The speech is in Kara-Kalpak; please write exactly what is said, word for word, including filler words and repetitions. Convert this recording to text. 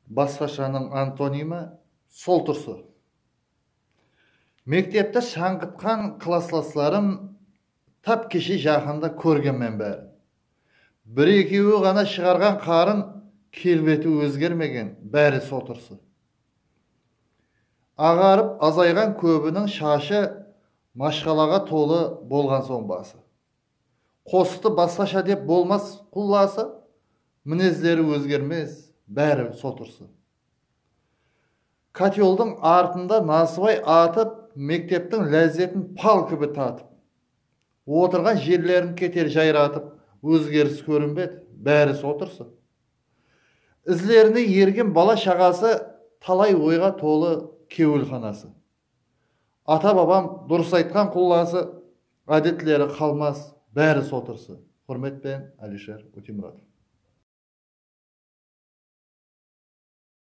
Basqashanıń antonimi soltırsı. Mektepti shańǵıtqan klasslaslarım tap keshe jaqında kórgenmen bári. Bir-ekewi ǵana shıǵarǵan qarın, kelbeti ózgermegen, bári sotırsı. Aǵarıp azayǵan kóbiniń shashı mashqalaǵa tolı bolǵan soń bası. Qosıqtı basqasha dep bolmas qullası, minezleri ózgermes, bári sotırsı. Kotyoldıń artında nasıbay atıp, mekteptiń lázzetin pal kibi tatıp, otırǵan jerlerin keter jayratıp, ózgeris kórinbedi, bári sotırsı. Izlerine ergen bala-shaǵası, talay oyǵa tolı kewilxanası. Ata-babam durıs aytqan qullası, ádetleri qalmas, bári sotırsı. Húrmet penen, Alisher Ótemuratov.